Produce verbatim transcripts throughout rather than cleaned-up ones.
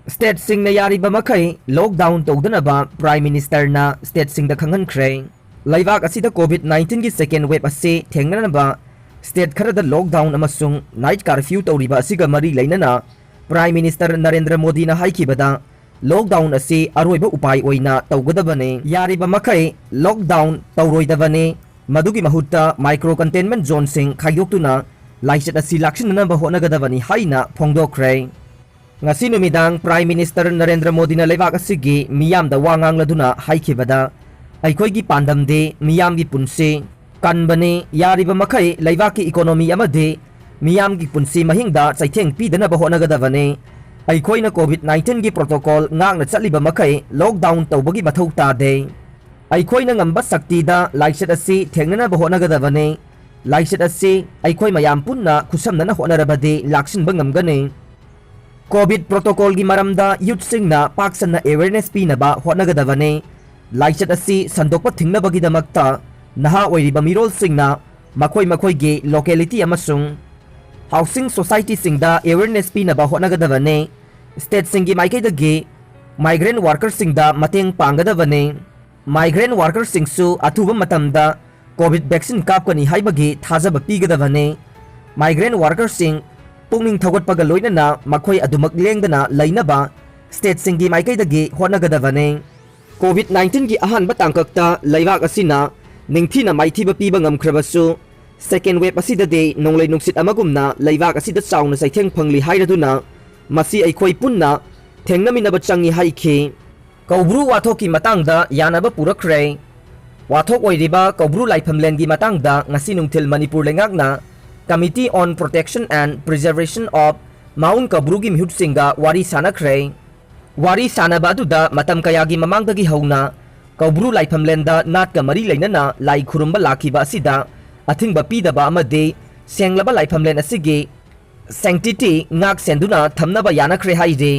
ꯁ꯭ꯇꯦꯠꯁꯤꯡꯅ ꯌꯥꯔꯤꯕ ꯃꯈꯩ ꯂꯣꯛꯗꯥꯎꯟ ꯇꯧꯗꯅꯕ ꯄ꯭ꯔꯥꯏꯝ ꯃꯤꯅꯤꯁꯇꯔꯅ ꯁ꯭ꯇꯦꯠꯁꯤꯡꯗ ꯈꯪꯍꯟꯈ꯭ꯔꯦ꯫ ꯂꯩꯕꯥꯛ ꯑꯁꯤꯗ ꯀꯣꯚꯤꯗ ꯅꯥꯏꯟꯇꯤꯟꯒꯤ ꯁꯦꯀꯦꯟ ꯋꯦꯕ ꯑꯁꯤ ꯊꯦꯡꯅꯅꯕ ꯁ꯭ꯇꯦꯠ ꯈꯔꯗ ꯂꯣꯛꯗꯥꯎꯟ ꯑꯃꯁꯨꯡ ꯅꯥꯏꯠ ꯀꯥꯔꯐ꯭ꯌꯨ ꯇꯧꯔꯤꯕ ꯑꯁꯤꯒ ꯃꯔꯤ ꯂꯩꯅꯅ ꯄ꯭ꯔꯥꯏꯝ ꯃꯤꯅꯤꯁꯇꯔ ꯅꯔꯦꯟꯗ꯭ꯔ ꯃꯣꯗꯤꯅ ꯍꯥꯏꯈꯤꯕꯗ, ꯂꯣꯛꯗꯥꯎꯟ ꯑꯁꯤ ꯑꯔꯣꯏꯕ ꯎꯄꯥꯏ ꯑꯣꯏꯅ ꯇꯧꯒꯗꯕꯅꯤ꯫ ꯌꯥꯔꯤꯕ ꯃꯈꯩ ꯂꯣꯛꯗꯥꯎꯟ ꯇꯧꯔꯣꯏꯗꯕꯅꯤ꯫ ꯃꯗꯨꯒꯤ ꯃꯍꯨꯠꯇ ꯃꯥꯏꯀ꯭ꯔꯣ ꯀꯟꯇꯦꯟꯃꯦꯟ ꯖꯣꯟꯁꯤꯡ ꯈꯥꯏꯗꯣꯛꯇꯨꯅ ꯂꯥꯏꯆꯠ ꯑꯁꯤ ꯂꯥꯛꯁꯤꯟꯅꯅꯕ ꯍꯣꯠꯅꯒꯗꯕꯅꯤ ꯍꯥꯏꯅ ꯐꯣꯡꯗꯣꯛꯈ꯭ꯔꯦ꯫ ꯉꯁꯤ ꯅꯨꯃꯤꯗꯥꯡ ꯄ꯭ꯔꯥꯏꯝ ꯃꯤꯅꯤꯁꯇꯔ ꯅꯔꯦꯟꯗ꯭ꯔ ꯃꯣꯗꯤꯅ ꯂꯩꯕꯥꯛ ꯑꯁꯤꯒꯤ ꯃꯤꯌꯥꯝꯗ ꯋꯥ ꯉꯥꯡꯂꯗꯨꯅ ꯍꯥꯏꯈꯤꯕꯗ, ꯑꯩꯈꯣꯏꯒꯤ ꯄꯥꯟꯗꯝꯗꯤ ꯃꯤꯌꯥꯝꯒꯤ ꯄꯨꯟꯁꯤ ꯀꯟꯕꯅꯤ꯫ ꯌꯥꯔꯤꯕ ꯃꯈꯩ ꯂꯩꯕꯥꯛꯀꯤ ꯏꯀꯣꯅꯣꯃꯤ ꯑꯃꯗꯤ ꯃꯤꯌꯥꯝꯒꯤ ꯄꯨꯟꯁꯤ ꯃꯍꯤꯡꯗ ꯆꯩꯊꯦꯡ ꯄꯤꯗꯅꯕ ꯍꯣꯠꯅꯒꯗꯕꯅꯤ꯫ ꯑꯩꯈꯣꯏꯅ ꯀꯣꯚꯤꯗ ꯅꯥꯏꯟꯇꯤꯟꯒꯤ ꯄ꯭ꯔꯣꯇꯣꯀꯣꯜ ꯉꯥꯛꯅ ꯆꯠꯂꯤꯕ ꯃꯈꯩ ꯂꯣꯛꯗꯥꯎꯟ ꯇꯧꯕꯒꯤ ꯃꯊꯧ ꯇꯥꯗꯦ꯫ ꯑꯩꯈꯣꯏꯅ ꯉꯝꯕ ꯁꯛꯇꯤꯗ ꯂꯥꯏꯆꯠ ꯑꯁꯤ ꯊꯦꯡꯅꯅꯕ ꯍꯣꯠꯅꯒꯗꯕꯅꯤ꯫ ꯂꯥꯏꯆꯠ ꯑꯁꯤ ꯑꯩꯈꯣꯏ ꯃꯌꯥꯝ ꯄꯨꯟꯅ ꯈꯨꯠꯁꯝꯅꯅ ꯍꯣꯠꯅꯔꯕꯗꯤ ꯂꯥꯛꯁꯤꯟꯕ ꯉꯝꯒꯅꯤ꯫ ꯀꯣꯚꯤꯗ ꯄ꯭ꯔꯣꯇꯣꯀꯣꯜꯒꯤ ꯃꯔꯝꯗ ꯌꯨꯠꯁꯤꯡꯅ ꯄꯥꯛ ꯁꯟꯅ ꯑꯦꯋꯦꯔꯅꯦꯁ ꯄꯤꯅꯕ ꯍꯣꯠꯅꯒꯗꯕꯅꯤ꯫ ꯂꯥꯏꯆꯠ ꯑꯁꯤ ꯁꯟꯗꯣꯛꯄ ꯊꯤꯡꯅꯕꯒꯤꯗꯃꯛꯇ ꯅꯍꯥ ꯑꯣꯏꯔꯤꯕ ꯃꯤꯔꯣꯜꯁꯤꯡꯅ ꯃꯈꯣꯏ ꯃꯈꯣꯏꯒꯤ ꯂꯣꯀꯦꯂꯤꯇꯤ ꯑꯃꯁꯨꯡ ꯍꯥꯎꯁꯤꯡ ꯁꯣꯁꯥꯏꯇꯤꯁꯤꯡꯗ ꯑꯦꯋꯦꯔꯅꯦꯁ ꯄꯤꯅꯕ ꯍꯣꯠꯅꯒꯗꯕꯅꯤ꯫ ꯁ꯭ꯇꯦꯠꯁꯤꯡꯒꯤ ꯃꯥꯏꯀꯩꯗꯒꯤ ꯃꯥꯏꯒ꯭ꯔꯦꯟ ꯋꯥꯔꯀꯔꯁꯤꯡꯗ ꯃꯇꯦꯡ ꯄꯥꯡꯒꯗꯕꯅꯤ꯫ ꯃꯥꯏꯒ꯭ꯔꯦꯟ ꯋꯥꯔꯀꯔꯁꯤꯡꯁꯨ ꯑꯊꯨꯕ ꯃꯇꯝꯗ ꯀꯣꯚꯤꯗ ꯚꯦꯛꯁꯤꯟ ꯀꯥꯞꯀꯅꯤ ꯍꯥꯏꯕꯒꯤ ꯊꯥꯖꯕ ꯄꯤꯒꯗꯕꯅꯤ꯫ ꯃꯥꯏꯒ꯭ꯔꯦꯟ ꯋꯥꯔꯀꯔꯁꯤꯡ ꯄꯨꯛꯅꯤꯡ ꯊꯧꯒꯠꯄꯒ ꯂꯣꯏꯅꯅ ꯃꯈꯣꯏ ꯑꯗꯨꯃꯛ ꯂꯦꯡꯗꯅ ꯂꯩꯅꯕ ꯁ꯭ꯇꯦꯠꯁꯤꯡꯒꯤ ꯃꯥꯏꯀꯩꯗꯒꯤ ꯍꯣꯠꯅꯒꯗꯕꯅꯤ꯫ ꯀꯣꯚꯤꯗ ꯅꯥꯏꯟꯇꯤꯟꯒꯤ ꯑꯍꯥꯟꯕ ꯇꯥꯡꯀꯛꯇ ꯂꯩꯕꯥꯛ ꯑꯁꯤꯅ ꯅꯤꯡꯊꯤꯅ ꯃꯥꯏꯊꯤꯕ ꯄꯤꯕ ꯉꯝꯈ꯭ꯔꯕꯁꯨ, ꯁꯦꯀꯦꯟ ꯋꯦꯕ ꯑꯁꯤꯗꯗꯤ ꯅꯣꯡꯂꯩ ꯅꯨꯡꯁꯤꯠ ꯑꯃꯒꯨꯝꯅ ꯂꯩꯕꯥꯛ ꯑꯁꯤꯗ ꯆꯥꯎꯅ ꯆꯩꯊꯦꯡ ꯐꯪꯂꯤ ꯍꯥꯏꯔꯗꯨꯅ ꯃꯁꯤ ꯑꯩꯈꯣꯏ ꯄꯨꯟꯅ ꯊꯦꯡꯅꯃꯤꯟꯅꯕ ꯆꯪꯏ ꯍꯥꯏꯈꯤ꯫ ꯀꯧꯕ꯭ꯔꯨ ꯋꯥꯊꯣꯛꯀꯤ ꯃꯇꯥꯡꯗ ꯌꯥꯅꯕ ꯄꯨꯔꯛꯈ꯭ꯔꯦ꯫ ꯋꯥꯊꯣꯛ ꯑꯣꯏꯔꯤꯕ ꯀꯧꯕ꯭ꯔꯨ ꯂꯥꯏꯐꯝꯂꯦꯟꯒꯤ ꯃꯇꯥꯡꯗ ꯉꯁꯤ ꯅꯨꯡꯊꯤꯜ ꯃꯅꯤꯄꯨꯔ ꯂꯩꯉꯥꯛꯅ Committee on Protection and Preservation of Mount ꯀꯧꯕ꯭ꯔꯨꯒꯤ ꯃꯤꯍꯨꯠꯁꯤꯡꯒ ꯋꯥꯔꯤ ꯁꯥꯅꯈ꯭ꯔꯦ꯫ ꯋꯥꯔꯤ ꯁꯥꯅꯕ ꯑꯗꯨꯗ ꯃꯇꯝ ꯀꯌꯥꯒꯤ ꯃꯃꯥꯡꯗꯒꯤ ꯍꯧꯅ ꯀꯧꯕ꯭ꯔꯨ ꯂꯥꯏꯐꯝꯂꯦꯟꯗ ꯅꯥꯠꯀ ꯃꯔꯤ ꯂꯩꯅꯅ ꯂꯥꯏ ꯈꯨꯔꯨꯝꯕ ꯂꯥꯛꯈꯤꯕ ꯑꯁꯤꯗ ꯑꯊꯤꯡꯕ ꯄꯤꯗꯕ ꯑꯃꯗꯤ ꯁꯦꯡꯂꯕ ꯂꯥꯏꯐꯝꯂꯦꯟ ꯑꯁꯤꯒꯤ sanctity ꯉꯥꯛ ꯁꯦꯟꯗꯨꯅ ꯊꯝꯅꯕ ꯌꯥꯅꯈ꯭ꯔꯦ ꯍꯥꯏꯔꯤ꯫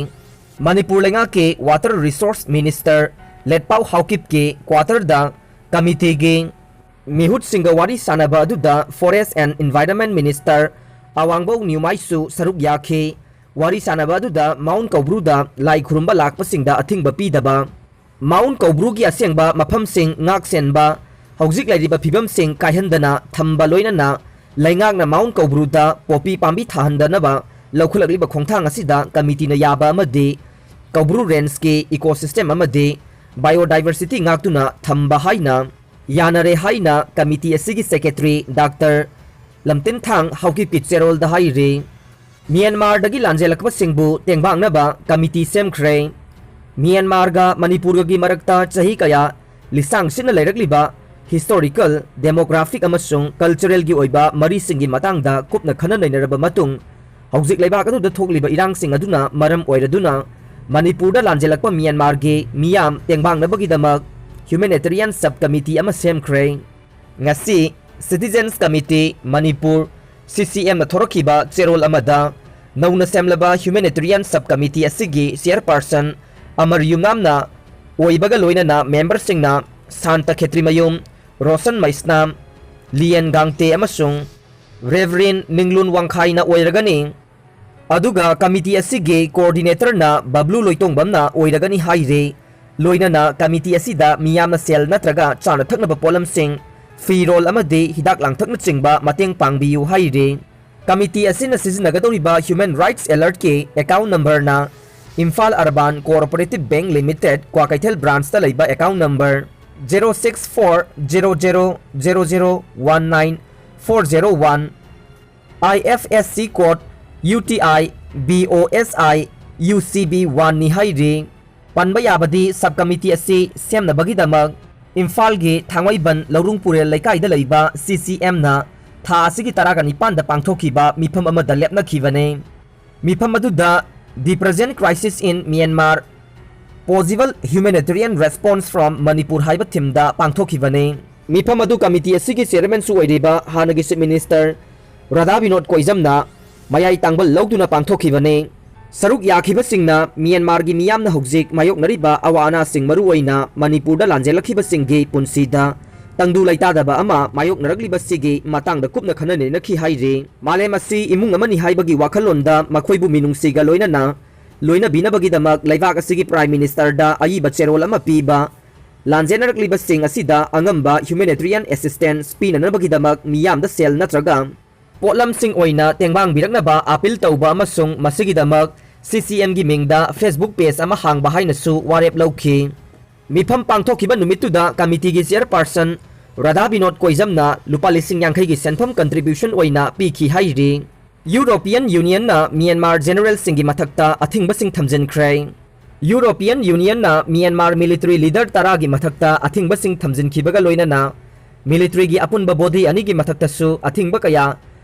ꯃꯅꯤꯄꯨꯔ ꯂꯩꯉꯥꯛꯀꯤ Water Resource Minister ꯂꯦꯠꯄꯥꯎ ꯍꯥꯎꯀꯤꯞꯀꯤ ꯀ꯭ꯋꯥꯇꯔꯗ ꯀꯃꯤꯇꯤꯒꯤ ꯃꯤꯍꯨꯠꯁꯤꯡꯒ ꯋꯥꯔꯤ ꯁꯥꯅꯕ ꯑꯗꯨꯗ Forest and Environment Minister ꯑꯋꯥꯡꯕꯧ ꯅ꯭ꯌꯨꯃꯥꯏꯁꯨ ꯁꯔꯨꯛ ꯌꯥꯈꯤ꯫ ꯋꯥꯔꯤ ꯁꯥꯟꯅꯕ ꯑꯗꯨꯗ ꯃꯥꯎꯟ ꯀꯧꯕ꯭ꯔꯨꯗ ꯂꯥꯏ ꯈꯨꯔꯨꯝꯕ ꯂꯥꯛꯄꯁꯤꯡꯗ ꯑꯊꯤꯡꯕ ꯄꯤꯗꯕ, ꯃꯥꯎꯟ ꯀꯧꯕ꯭ꯔꯨꯒꯤ ꯑꯁꯦꯡꯕ ꯃꯐꯝꯁꯤꯡ ꯉꯥꯛ ꯁꯦꯟꯕ, ꯍꯧꯖꯤꯛ ꯂꯩꯔꯤꯕ ꯐꯤꯕꯝꯁꯤꯡ ꯀꯥꯏꯍꯟꯗꯅ ꯊꯝꯕ, ꯂꯣꯏꯅꯅ ꯂꯩꯉꯥꯛꯅ ꯃꯥꯎꯟ ꯀꯧꯕ꯭ꯔꯨꯗ ꯄꯣꯄꯤ ꯄꯥꯝꯕꯤ ꯊꯥꯍꯟꯗꯅꯕ ꯂꯧꯈꯠꯂꯛꯂꯤꯕ ꯈꯣꯡꯊꯥꯡ ꯑꯁꯤꯗ ꯀꯃꯤꯇꯤꯅ ꯌꯥꯕ ꯑꯃꯗꯤ ꯀꯧꯕ꯭ꯔꯨ ꯔꯦꯟꯖꯀꯤ ꯏꯀꯣꯁꯤꯁꯇꯦꯝ ꯑꯃꯗꯤ ꯕꯥꯏꯑꯣꯗꯥꯏꯚꯔꯁꯤꯇꯤ ꯉꯥꯛꯇꯨꯅ ꯊꯝꯕ ꯍꯥꯏꯅ ꯌꯥꯅꯔꯦ ꯍꯥꯏꯅ ꯀꯃꯤꯇꯤ ꯑꯁꯤꯒꯤ ꯁꯦꯀ꯭ꯔꯦꯇꯔꯤ ꯗꯥꯛꯇꯔ ꯂꯝꯇꯤꯟꯊꯥꯡ ꯍꯥꯎꯀꯤꯞꯀꯤ ꯆꯦꯔꯣꯜꯗ ꯍꯥꯏꯔꯤ꯫ ꯃ꯭ꯌꯥꯟꯃꯥꯔꯗꯒꯤ ꯂꯥꯟꯖꯦꯜꯂꯛꯄꯁꯤꯡꯕꯨ ꯇꯦꯡꯕꯥꯡꯅꯕ ꯀꯃꯤꯇꯤ ꯁꯦꯝꯈ꯭ꯔꯦ꯫ ꯃ꯭ꯌꯥꯟꯃꯥꯔꯒ ꯃꯅꯤꯄꯨꯔꯒꯒꯤ ꯃꯔꯛꯇ ꯆꯍꯤ ꯀꯌꯥ ꯂꯤꯁꯥꯡ ꯁꯤꯠꯅ ꯂꯩꯔꯛꯂꯤꯕ ꯍꯤꯁꯇꯣꯔꯤꯀꯦꯜ, ꯗꯦꯃꯣꯒ꯭ꯔꯥꯐꯤꯛ ꯑꯃꯁꯨꯡ ꯀꯜꯆꯔꯦꯜꯒꯤ ꯑꯣꯏꯕ ꯃꯔꯤꯁꯤꯡꯒꯤ ꯃꯇꯥꯡꯗ ꯀꯨꯞꯅ ꯈꯟꯅ ꯅꯩꯅꯔꯕ ꯃꯇꯨꯡ, ꯍꯧꯖꯤꯛ ꯂꯩꯕꯥꯛ ꯑꯗꯨꯗ ꯊꯣꯛꯂꯤꯕ ꯏꯔꯥꯡꯁꯤꯡ ꯑꯗꯨꯅ ꯃꯔꯝ ꯑꯣꯏꯔꯗꯨꯅ ꯃꯅꯤꯄꯨꯔꯗ ꯂꯥꯟꯖꯦꯜꯂꯛꯄ ꯃ꯭ꯌꯥꯟꯃꯥꯔꯒꯤ ꯃꯤꯌꯥꯝ ꯇꯦꯡꯕꯥꯡꯅꯕꯒꯤꯗꯃꯛ ꯍ꯭ꯌꯨꯃꯦꯅꯤꯇꯔꯤꯌꯥꯟ ꯁꯕ ꯀꯃꯤꯇꯤ ꯑꯃ ꯁꯦꯝꯈ꯭ꯔꯦ꯫ ꯉꯁꯤ ꯁꯤꯇꯤꯖꯦꯟꯁ ꯀꯃꯤꯇꯤ ꯃꯅꯤꯄꯨꯔ, ꯁꯤ ꯁꯤ ꯑꯦꯝꯅ ꯊꯣꯔꯛꯈꯤꯕ ꯆꯦꯔꯣꯜ ꯑꯃꯗ, ꯅꯧꯅ ꯁꯦꯝꯂꯕ ꯍ꯭ꯌꯨꯃꯦꯅꯤꯇꯔꯤꯌꯥꯟ ꯁꯕ ꯀꯃꯤꯇꯤ ꯑꯁꯤꯒꯤ ꯆꯤꯌꯔꯄꯥꯔꯁꯟ ꯑꯃꯔ ꯌꯨꯝꯅꯥꯝꯅ ꯑꯣꯏꯕꯒ ꯂꯣꯏꯅꯅ ꯃꯦꯝꯕꯔꯁꯤꯡꯅ ꯁꯥꯟꯇ ꯈꯦꯇ꯭ꯔꯤꯃꯌꯨꯝ, ꯔꯣꯁꯟ ꯃꯩꯁꯅꯥꯝ, ꯂꯤꯌꯦꯟ ꯒꯥꯡꯇꯦ ꯑꯃꯁꯨꯡ ꯔꯦꯚꯔꯦꯟ ꯅꯤꯡꯂꯨꯟ ꯋꯥꯡꯈꯥꯏꯅ ꯑꯣꯏꯔꯒꯅꯤ꯫ ꯑꯗꯨꯒ ꯀꯃꯤꯇꯤ ꯑꯁꯤꯒꯤ ꯀꯣꯑꯣꯔꯗꯤꯅꯦꯇꯔꯅ ꯕꯕ꯭ꯂꯨ ꯂꯣꯏꯇꯣꯡꯕꯝꯅ ꯑꯣꯏꯔꯒꯅꯤ ꯍꯥꯏꯔꯦ꯫ ꯂꯣꯏꯅꯅ ꯀꯃꯤꯇꯤ ꯑꯁꯤꯗ ꯃꯤꯌꯥꯝꯅ ꯁꯦꯜ ꯅꯠꯇ꯭ꯔꯒ ꯆꯥꯅ ꯊꯛꯅꯕ ꯄꯣꯠꯂꯝꯁꯤꯡ, ꯐꯤꯔꯣꯜ ꯑꯃꯗꯤ ꯍꯤꯗꯥꯛ ꯂꯥꯡꯊꯛꯅꯆꯤꯡꯕ ꯃꯇꯦꯡ ꯄꯥꯡꯕꯤꯌꯨ ꯍꯥꯏꯔꯦ꯫ ꯀꯃꯤꯇꯤ ꯑꯁꯤꯅ ꯁꯤꯖꯤꯟꯅꯒꯗꯧꯔꯤꯕ ꯍ꯭ꯌꯨꯃꯦꯟ ꯔꯥꯏꯠꯁ ꯑꯦꯂꯔꯠꯀꯤ ꯑꯦꯀꯥꯎꯟ ꯅꯝꯕꯔꯅ Imphal urban cooperative bank limited, Kwakeithel ꯕ꯭ꯔꯥꯟꯆꯇ ꯂꯩꯕ account number zero six four zero zero zero zero one nine four zero one, I F S C code U T I B O S I U C B one ꯅꯤ ꯍꯥꯏꯔꯤ꯫ ꯄꯟꯕ ꯌꯥꯕꯗꯤ, sub committee ꯑꯁꯤ ꯁꯦꯝꯅꯕꯒꯤꯗꯃꯛ ꯏꯝꯐꯥꯜꯒꯤ ꯊꯥꯡꯃꯩꯕꯟ ꯂꯧꯔꯨꯡ ꯄꯨꯔꯦꯜ ꯂꯩꯀꯥꯏꯗ ꯂꯩꯕ ꯁꯤ ꯁꯤ ꯑꯦꯝꯅ ꯊꯥ ꯑꯁꯤꯒꯤ ꯇꯔꯥꯒ ꯅꯤꯄꯥꯟꯗ ꯄꯥꯡꯊꯣꯛꯈꯤꯕ ꯃꯤꯐꯝ ꯑꯃꯗ ꯂꯦꯞꯅꯈꯤꯕꯅꯤ꯫ ꯃꯤꯐꯝ ꯑꯗꯨꯗ The Present Crisis in Myanmar, Possible Humanitarian Response from Manipur ꯍꯥꯏꯕ ꯊꯤꯝꯗ ꯄꯥꯡꯊꯣꯛꯈꯤꯕꯅꯤ꯫ ꯃꯤꯐꯝ ꯑꯗꯨ ꯀꯃꯤꯇꯤ ꯑꯁꯤꯒꯤ ꯆꯤꯌꯔꯃꯦꯟꯁꯨ ꯑꯣꯏꯔꯤꯕ ꯍꯥꯟꯅꯒꯤ ꯆꯤꯐ ꯃꯤꯅꯤꯁꯇꯔ ꯔꯥꯙꯥ ꯕꯤꯅꯣꯗ ꯀꯣꯏꯖꯝꯅ ꯃꯌꯥꯏ ꯇꯥꯡꯕꯜ ꯂꯧꯗꯨꯅ ꯄꯥꯡꯊꯣꯛꯈꯤꯕꯅꯤ꯫ ꯁꯔꯨꯛ ꯌꯥꯈꯤꯕꯁꯤꯡꯅ ꯃ꯭ꯌꯥꯟꯃꯥꯔꯒꯤ ꯃꯤꯌꯥꯝꯅ ꯍꯧꯖꯤꯛ ꯃꯥꯌꯣꯛꯅꯔꯤꯕ ꯑꯋꯥ ꯑꯅꯥꯁꯤꯡ, ꯃꯔꯨꯑꯣꯏꯅ ꯃꯅꯤꯄꯨꯔꯗ ꯂꯥꯟꯖꯦꯜꯂꯛꯈꯤꯕꯁꯤꯡꯒꯤ ꯄꯨꯟꯁꯤꯗ ꯇꯪꯗꯨ ꯂꯩꯇꯥꯗꯕ ꯑꯃ ꯃꯥꯌꯣꯛꯅꯔꯛꯂꯤꯕꯁꯤꯒꯤ ꯃꯇꯥꯡꯗ ꯀꯨꯞꯅ ꯈꯟꯅ ꯅꯩꯅꯈꯤ ꯍꯥꯏꯔꯤ꯫ ꯃꯥꯂꯦꯝ ꯑꯁꯤ ꯏꯃꯨꯡ ꯑꯃꯅꯤ ꯍꯥꯏꯕꯒꯤ ꯋꯥꯈꯜꯂꯣꯟꯗ ꯃꯈꯣꯏꯕꯨ ꯃꯤꯅꯨꯡꯁꯤꯒ ꯂꯣꯏꯅꯅ ꯂꯣꯏꯅꯕꯤꯅꯕꯒꯤꯗꯃꯛ ꯂꯩꯕꯥꯛ ꯑꯁꯤꯒꯤ Prime Ministerꯗ ꯑꯏꯕ ꯆꯦꯔꯣꯜ ꯑꯃ ꯄꯤꯕ, ꯂꯥꯟꯖꯦꯟꯅꯔꯛꯂꯤꯕꯁꯤꯡ ꯑꯁꯤꯗ ꯑꯉꯝꯕ humanitarian assistance ꯄꯤꯅꯅꯕꯒꯤꯗꯃꯛ ꯃꯤꯌꯥꯝꯗ ꯁꯦꯜ ꯅꯠꯇ꯭ꯔꯒ ꯄꯣꯠꯂꯝꯁꯤꯡ ꯑꯣꯏꯅ ꯇꯦꯡꯕꯥꯡꯕꯤꯔꯛꯅꯕ appeal ꯇꯧꯕ ꯑꯃꯁꯨꯡ ꯃꯁꯤꯒꯤꯗꯃꯛ CCMꯒꯤ ꯃꯤꯡꯗ Facebook page ꯑꯃ ꯍꯥꯡꯕ ꯍꯥꯏꯅꯁꯨ ꯋꯥꯔꯦꯞ ꯂꯧꯈꯤ꯫ ꯃꯤꯐꯝ ꯄꯥꯡꯊꯣꯛꯈꯤꯕ ꯅꯨꯃꯤꯠꯇꯨꯗ committeeꯒꯤ chairperson ꯔꯥꯙꯥ ꯕꯤꯅꯣꯗ ꯀꯣꯏꯖꯝꯅ ꯂꯨꯄꯥ ꯂꯤꯁꯤꯡ ꯌꯥꯡꯈꯩꯒꯤ ꯁꯦꯟꯐꯝ contribution ꯑꯣꯏꯅ ꯄꯤꯈꯤ ꯍꯥꯏꯔꯤ꯫ European Unionꯅ ꯃ꯭ꯌꯥꯟꯃꯥꯔ generalꯁꯤꯡꯒꯤ ꯃꯊꯛꯇ ꯑꯊꯤꯡꯕꯁꯤꯡ ꯊꯝꯖꯤꯟꯈ꯭ꯔꯦ꯫ European Unionꯅ ꯃ꯭ꯌꯥꯟꯃꯥꯔ military leader ꯇꯔꯥꯒꯤ ꯃꯊꯛꯇ ꯑꯊꯤꯡꯕꯁꯤꯡ ꯊꯝꯖꯤꯟꯈꯤꯕꯒ ꯂꯣꯏꯅꯅ militaryꯒꯤ ꯑꯄꯨꯟꯕ body ꯑꯅꯤꯒꯤ ꯃꯊꯛꯇꯁꯨ ꯑꯊꯤꯡꯕ ꯀꯌꯥ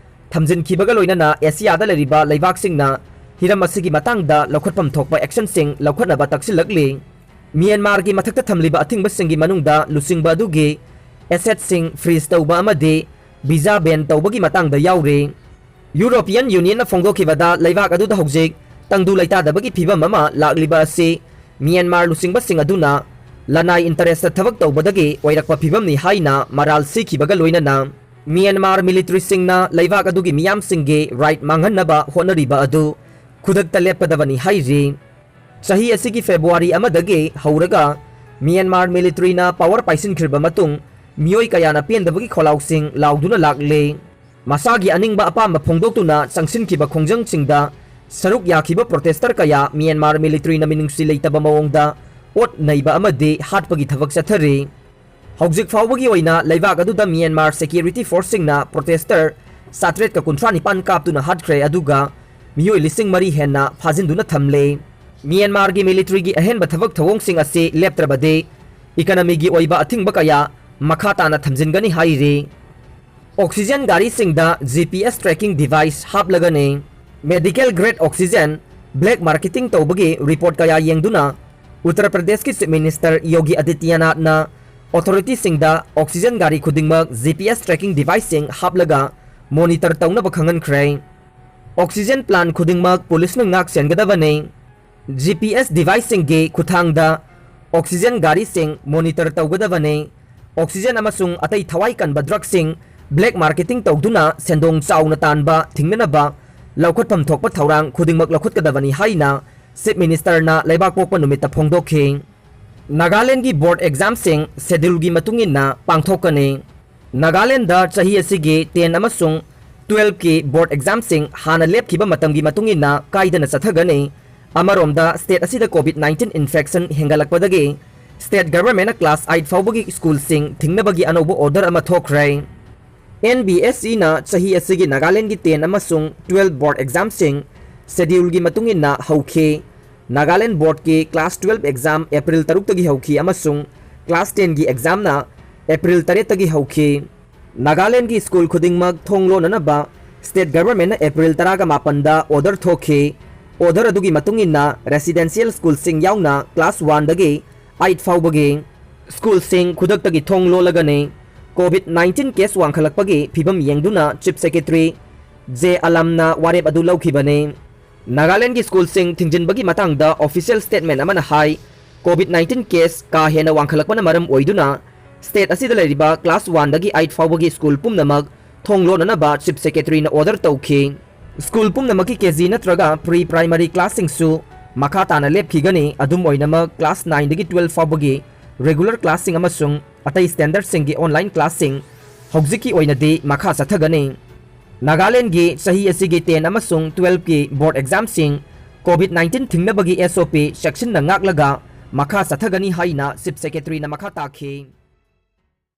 ꯊꯝꯖꯤꯟꯈꯤꯕꯒ ꯂꯣꯏꯅꯅ ꯑꯦꯁꯤꯌꯥꯗ ꯂꯩꯔꯤꯕ ꯂꯩꯕꯥꯛꯁꯤꯡꯅ ꯍꯤꯔꯝ ꯑꯁꯤꯒꯤ ꯃꯇꯥꯡꯗ ꯂꯧꯈꯠꯐꯝ ꯊꯣꯛꯄ actionꯁꯤꯡ ꯂꯧꯈꯠꯅꯕ ꯇꯛꯁꯤꯜꯂꯛꯂꯤ꯫ ꯃ꯭ꯌꯥꯟꯃꯥꯔꯒꯤ ꯃꯊꯛꯇ ꯊꯝꯂꯤꯕ ꯑꯊꯤꯡꯕꯁꯤꯡꯒꯤ ꯃꯅꯨꯡꯗ ꯂꯨꯆꯤꯡꯕ ꯑꯗꯨꯒꯤ assetꯁꯤꯡ freeze ꯇꯧꯕ ꯑꯃꯗꯤ visa ban ꯇꯧꯕꯒꯤ ꯃꯇꯥꯡꯗ ꯌꯥꯎꯔꯤ꯫ European Unionꯅ ꯐꯣꯡꯗꯣꯛꯈꯤꯕꯗ ꯂꯩꯕꯥꯛ ꯑꯗꯨꯗ ꯍꯧꯖꯤꯛ ꯇꯪꯗꯨ ꯂꯩꯇꯥꯗꯕꯒꯤ ꯐꯤꯚꯝ ꯑꯃ ꯂꯥꯛꯂꯤꯕ ꯑꯁꯤ ꯃ꯭ꯌꯥꯟꯃꯥꯔ ꯂꯨꯆꯤꯡꯕꯁꯤꯡ ꯑꯗꯨꯅ ꯂꯅꯥꯏ interestꯇ ꯊꯕꯛ ꯇꯧꯕꯗꯒꯤ ꯑꯣꯏꯔꯛꯄ ꯐꯤꯚꯝꯅꯤ ꯍꯥꯏꯅ ꯃꯔꯥꯜ ꯁꯤꯈꯤꯕꯒ ꯂꯣꯏꯅꯅ ꯃ꯭ꯌꯥꯟꯃꯥꯔ militaryꯁꯤꯡꯅ ꯂꯩꯕꯥꯛ ꯑꯗꯨꯒꯤ ꯃꯤꯌꯥꯝꯁꯤꯡꯒꯤ right ꯃꯥꯡꯍꯟꯅꯕ ꯍꯣꯠꯅꯔꯤꯕ ꯑꯗꯨ ꯈꯨꯗꯛꯇ ꯂꯦꯞꯀꯗꯕꯅꯤ ꯍꯥꯏꯔꯤ꯫ ꯆꯍꯤ ꯑꯁꯤꯒꯤ February ꯑꯃꯗꯒꯤ ꯍꯧꯔꯒ ꯃ꯭ꯌꯥꯟꯃꯥꯔ militaryꯅ power ꯄꯥꯏꯁꯤꯟꯈ꯭ꯔꯕ ꯃꯇꯨꯡ ꯃꯤꯑꯣꯏ ꯀꯌꯥꯅ ꯄꯦꯟꯗꯕꯒꯤ ꯈꯣꯜꯂꯥꯎꯁꯤꯡ ꯂꯥꯎꯗꯨꯅ ꯂꯥꯛꯂꯦ꯫ ꯃꯁꯥꯒꯤ ꯑꯅꯤꯡꯕ ꯑꯄꯥꯝꯕ ꯐꯣꯡꯗꯣꯛꯇꯨꯅ ꯆꯪꯁꯤꯟꯈꯤꯕ ꯈꯣꯡꯖꯪꯁꯤꯡꯗ ꯁꯔꯨꯛ ꯌꯥꯈꯤꯕ protester ꯀꯌꯥ ꯃ꯭ꯌꯥꯟꯃꯥꯔ militaryꯅ ꯃꯤꯅꯨꯡꯁꯤ ꯂꯩꯇꯕ ꯃꯑꯣꯡꯗ ꯑꯣꯠ ꯅꯩꯕ ꯑꯃꯗꯤ ꯍꯥꯠꯄꯒꯤ ꯊꯕꯛ ꯆꯠꯊꯔꯤ꯫ ꯍꯧꯖꯤꯛ ꯐꯥꯎꯕꯒꯤ ꯑꯣꯏꯅ ꯂꯩꯕꯥꯛ ꯑꯗꯨꯗ ꯃ꯭ꯌꯥꯟꯃꯥꯔ security forceꯁꯤꯡꯅ protester ꯆꯥꯇ꯭ꯔꯦꯠꯀ ꯀꯨꯟꯊ꯭ꯔꯥ ꯅꯤꯄꯥꯟ ꯀꯥꯞꯇꯨꯅ ꯍꯥꯠꯈ꯭ꯔꯦ, ꯑꯗꯨꯒ ꯃꯤꯑꯣꯏ ꯂꯤꯁꯤꯡ ꯃꯔꯤ ꯍꯦꯟꯅ ꯐꯥꯖꯤꯟꯗꯨꯅ ꯊꯝꯂꯦ꯫ ꯃ꯭ꯌꯥꯟꯃꯥꯔꯒꯤ militaryꯒꯤ ꯑꯍꯦꯟꯕ ꯊꯕꯛ ꯊꯧꯑꯣꯡꯁꯤꯡ ꯑꯁꯤ ꯂꯦꯞꯇ꯭ꯔꯕꯗꯤ economyꯒꯤ ꯑꯣꯏꯕ ꯑꯊꯤꯡꯕ ꯀꯌꯥ ꯃꯈꯥ ꯇꯥꯅ ꯊꯝꯖꯤꯟꯒꯅꯤ ꯍꯥꯏꯔꯤ꯫ Oxygen ꯒꯥꯔꯤꯁꯤꯡꯗ GPS tracking device ꯍꯥꯞꯂꯒꯅꯤ꯫ Medical grade oxygen black marketing ꯇꯧꯕꯒꯤ report ꯀꯌꯥ ꯌꯦꯡꯗꯨꯅ ꯎꯠꯇꯔ ꯄ꯭ꯔꯗꯦꯁꯀꯤ Chief Minister ꯌꯣꯒꯤ ꯑꯗꯤꯇ꯭ꯌꯅꯥꯊꯅ authorityꯁꯤꯡꯗ oxygen ꯒꯥꯔꯤ ꯈꯨꯗꯤꯡꯃꯛ GPS tracking deviceꯁꯤꯡ ꯍꯥꯞꯂꯒ monitor ꯇꯧꯅꯕ ꯈꯪꯍꯟꯈ꯭ꯔꯦ꯫ Oxygen plant ꯈꯨꯗꯤꯡꯃꯛ policeꯅ ꯉꯥꯛ ꯁꯦꯟꯒꯗꯕꯅꯤ꯫ GPS deviceꯁꯤꯡꯒꯤ ꯈꯨꯠꯊꯥꯡꯗ oxygen ꯒꯥꯔꯤꯁꯤꯡ monitor ꯇꯧꯒꯗꯕꯅꯤ꯫ ꯑꯣꯛꯁꯤꯖꯦꯟ ꯑꯃꯁꯨꯡ ꯑꯇꯩ ꯊꯋꯥꯏ ꯀꯟꯕ ꯗ꯭ꯔꯒꯁꯤꯡ ꯕ꯭ꯂꯦꯛ ꯃꯥꯔꯀꯦꯇꯤꯡ ꯇꯧꯗꯨꯅ ꯁꯦꯟꯗꯣꯡ ꯆꯥꯎꯅ ꯇꯥꯟꯕ ꯊꯤꯡꯅꯅꯕ ꯂꯧꯈꯠꯐꯝ ꯊꯣꯛꯄ ꯊꯧꯔꯥꯡ ꯈꯨꯗꯤꯡꯃꯛ ꯂꯧꯈꯠꯀꯗꯕꯅꯤ ꯍꯥꯏꯅ ꯆꯤꯐ ꯃꯤꯅꯤꯁꯇꯔꯅ ꯂꯩꯕꯥꯛꯄꯣꯛꯄ ꯅꯨꯃꯤꯠꯇ ꯐꯣꯡꯗꯣꯛꯈꯤ꯫ ꯅꯥꯒꯥꯂꯦꯟꯗꯒꯤ ꯕꯣꯔꯗ ꯑꯦꯛꯖꯥꯝꯁꯤꯡ ꯁꯦꯗ꯭ꯌꯨꯜꯒꯤ ꯃꯇꯨꯡ ꯏꯟꯅ ꯄꯥꯡꯊꯣꯛꯀꯅꯤ꯫ ꯅꯥꯒꯥꯂꯦꯟꯗ ꯆꯍꯤ ꯑꯁꯤꯒꯤ ꯇꯦꯟ ꯑꯃꯁꯨꯡ ꯇꯨꯋꯦꯜꯐꯀꯤ ꯕꯣꯔꯗ ꯑꯦꯛꯖꯥꯝꯁꯤꯡ ꯍꯥꯟꯅ ꯂꯦꯞꯈꯤꯕ ꯃꯇꯝꯒꯤ ꯃꯇꯨꯡ ꯏꯟꯅ ꯀꯥꯏꯗꯅ ꯆꯠꯊꯒꯅꯤ꯫ ꯑꯃꯔꯣꯝꯗ, ꯁ꯭ꯇꯦꯠ ꯑꯁꯤꯗ ꯀꯣꯚꯤꯗ ꯅꯥꯏꯟꯇꯤꯟ ꯏꯟꯐꯦꯛꯁꯟ ꯍꯦꯟꯒꯠꯂꯛꯄꯗꯒꯤ ꯁ꯭ꯇꯦꯠ ꯒꯚꯔꯟꯃꯦꯟꯠꯅ ꯀ꯭ꯂꯥꯁ ꯑꯥꯏꯠ ꯐꯥꯎꯕꯒꯤ ꯁ꯭ꯀꯨꯜꯁꯤꯡ ꯊꯤꯡꯅꯕꯒꯤ ꯑꯅꯧꯕ ꯑꯣꯔꯗꯔ ꯑꯃ ꯊꯣꯛꯈ꯭ꯔꯦ꯫ ꯑꯦꯟ ꯕꯤ ꯑꯦꯁ ꯏꯅ ꯆꯍꯤ ꯑꯁꯤꯒꯤ ꯅꯥꯒꯥꯂꯦꯟꯗꯒꯤ ꯇꯦꯟ ꯑꯃꯁꯨꯡ ꯇꯨꯋꯦꯜꯐ ꯕꯣꯔꯗ ꯑꯦꯛꯖꯥꯝꯁꯤꯡ ꯁꯦꯗ꯭ꯌꯨꯜꯒꯤ ꯃꯇꯨꯡ ꯏꯟꯅ ꯍꯧꯈꯤ꯫ ꯅꯥꯒꯥꯂꯦꯟ ꯕꯣꯔꯗꯀꯤ ꯀ꯭ꯂꯥꯁ ꯇꯨꯋꯦꯜꯐ ꯑꯦꯛꯖꯥꯝ ꯑꯦꯄ꯭ꯔꯤꯜ ꯇꯔꯨꯛꯇꯒꯤ ꯍꯧꯈꯤ ꯑꯃꯁꯨꯡ ꯀ꯭ꯂꯥꯁ ꯇꯦꯟꯒꯤ ꯑꯦꯛꯖꯥꯝꯅ ꯑꯦꯄ꯭ꯔꯤꯜ ꯇꯔꯦꯠꯇꯒꯤ ꯍꯧꯈꯤ꯫ ꯅꯥꯒꯥꯂꯦꯟꯒꯤ ꯁ꯭ꯀꯨꯜ ꯈꯨꯗꯤꯡꯃꯛ ꯊꯣꯡ ꯂꯣꯟꯅꯅꯕ ꯁ꯭ꯇꯦꯠ ꯒꯚꯔꯟꯃꯦꯟꯠꯅ ꯑꯦꯄ꯭ꯔꯤꯜ ꯇꯔꯥꯒ ꯃꯥꯄꯟꯗ ꯑꯣꯔꯗꯔ ꯊꯣꯛꯈꯤ꯫ ꯑꯣꯔꯗꯔ ꯑꯗꯨꯒꯤ ꯃꯇꯨꯡ ꯏꯟꯅ ꯔꯦꯁꯤꯗꯦꯟꯁꯤꯌꯦꯜ ꯁ꯭ꯀꯨꯜꯁꯤꯡ ꯌꯥꯎꯅ ꯀ꯭ꯂꯥꯁ ꯋꯥꯟꯗꯒꯤ ꯑꯥꯏꯠ ꯐꯥꯎꯕꯒꯤ ꯁ꯭ꯀꯨꯜꯁꯤꯡ ꯈꯨꯗꯛꯇꯒꯤ ꯊꯣꯡ ꯂꯣꯜꯂꯒꯅꯤ꯫ ꯀꯣꯚꯤꯗ ꯅꯥꯏꯟꯇꯤꯟ ꯀꯦꯁ ꯋꯥꯡꯈꯠꯂꯛꯄꯒꯤ ꯐꯤꯕꯝ ꯌꯦꯡꯗꯨꯅ ꯆꯤꯐ ꯁꯦꯀ꯭ꯔꯦꯇꯔꯤ ꯖꯦ ꯑꯂꯝꯅ ꯋꯥꯔꯦꯞ ꯑꯗꯨ ꯂꯧꯈꯤꯕꯅꯤ꯫ ꯅꯥꯒꯥꯂꯦꯟꯒꯤ ꯁ꯭ꯀꯨꯜꯁꯤꯡ ꯊꯤꯡꯖꯤꯟꯕꯒꯤ ꯃꯇꯥꯡꯗ ꯑꯣꯐꯤꯁꯤꯌꯦꯜ ꯁ꯭ꯇꯦꯠꯃꯦꯟꯠ ꯑꯃꯅ ꯍꯥꯏ, ꯀꯣꯚꯤꯗ ꯅꯥꯏꯟꯇꯤꯟ ꯀꯦꯁ ꯀꯥ ꯍꯦꯟꯅ ꯋꯥꯡꯈꯠꯂꯛꯄꯅ ꯃꯔꯝ ꯑꯣꯏꯗꯨꯅ ꯁ꯭ꯇꯦꯠ ꯑꯁꯤꯗ ꯂꯩꯔꯤꯕ ꯀ꯭ꯂꯥꯁ ꯋꯥꯟꯗꯒꯤ ꯑꯥꯏꯠ ꯐꯥꯎꯕꯒꯤ ꯁ꯭ꯀꯨꯜ ꯄꯨꯝꯅꯃꯛ ꯊꯣꯡ ꯂꯣꯟꯅꯅꯕ ꯆꯤꯐ ꯁꯦꯀ꯭ꯔꯦꯇꯔꯤꯅ ꯑꯣꯔꯗꯔ ꯇꯧꯈꯤ꯫ ꯁ꯭ꯀꯨꯜ ꯄꯨꯝꯅꯃꯛꯀꯤ ꯀꯦ ꯖꯤ ꯅꯠꯇ꯭ꯔꯒ ꯄ꯭ꯔꯤ ꯄ꯭ꯔꯥꯏꯃꯔꯤ ꯀ꯭ꯂꯥꯁꯁꯤꯡꯁꯨ ꯃꯈꯥ ꯇꯥꯅ ꯂꯦꯞꯈꯤꯒꯅꯤ꯫ ꯑꯗꯨꯝ ꯑꯣꯏꯅꯃꯛ, ꯀ꯭ꯂꯥꯁ ꯅꯥꯏꯟꯗꯒꯤ ꯇꯨꯋꯦꯜꯐ ꯐꯥꯎꯕꯒꯤ ꯔꯤꯒꯨꯂꯔ ꯀ꯭ꯂꯥꯁꯁꯤꯡ ꯑꯃꯁꯨꯡ ꯑꯇꯩ ꯁ꯭ꯇꯦꯟꯗꯔꯗꯁꯤꯡꯒꯤ ꯑꯣꯟꯂꯥꯏꯟ ꯀ꯭ꯂꯥꯁꯁꯤꯡ ꯍꯧꯖꯤꯛꯀꯤ ꯑꯣꯏꯅꯗꯤ ꯃꯈꯥ ꯆꯠꯊꯒꯅꯤ꯫ ꯅꯥꯒꯥꯂꯦꯟꯒꯤ ꯆꯍꯤ ꯑꯁꯤꯒꯤ ꯇꯦꯟ ꯑꯃꯁꯨꯡ ꯇꯨꯋꯦꯜꯐꯀꯤ ꯕꯣꯔꯗ ꯑꯦꯛꯖꯥꯝꯁꯤꯡ ꯀꯣꯚꯤꯗ ꯅꯥꯏꯟꯇꯤꯟ ꯊꯤꯡꯅꯕꯒꯤ ꯑꯦꯁ ꯑꯣ ꯄꯤ ꯆꯦꯛꯁꯤꯟꯅ ꯉꯥꯛꯂꯒ ꯃꯈꯥ ꯆꯠꯊꯒꯅꯤ ꯍꯥꯏꯅ ꯆꯤꯐ ꯁꯦꯀ꯭ꯔꯦꯇꯔꯤꯅ ꯃꯈꯥ ꯇꯥꯈꯤ꯫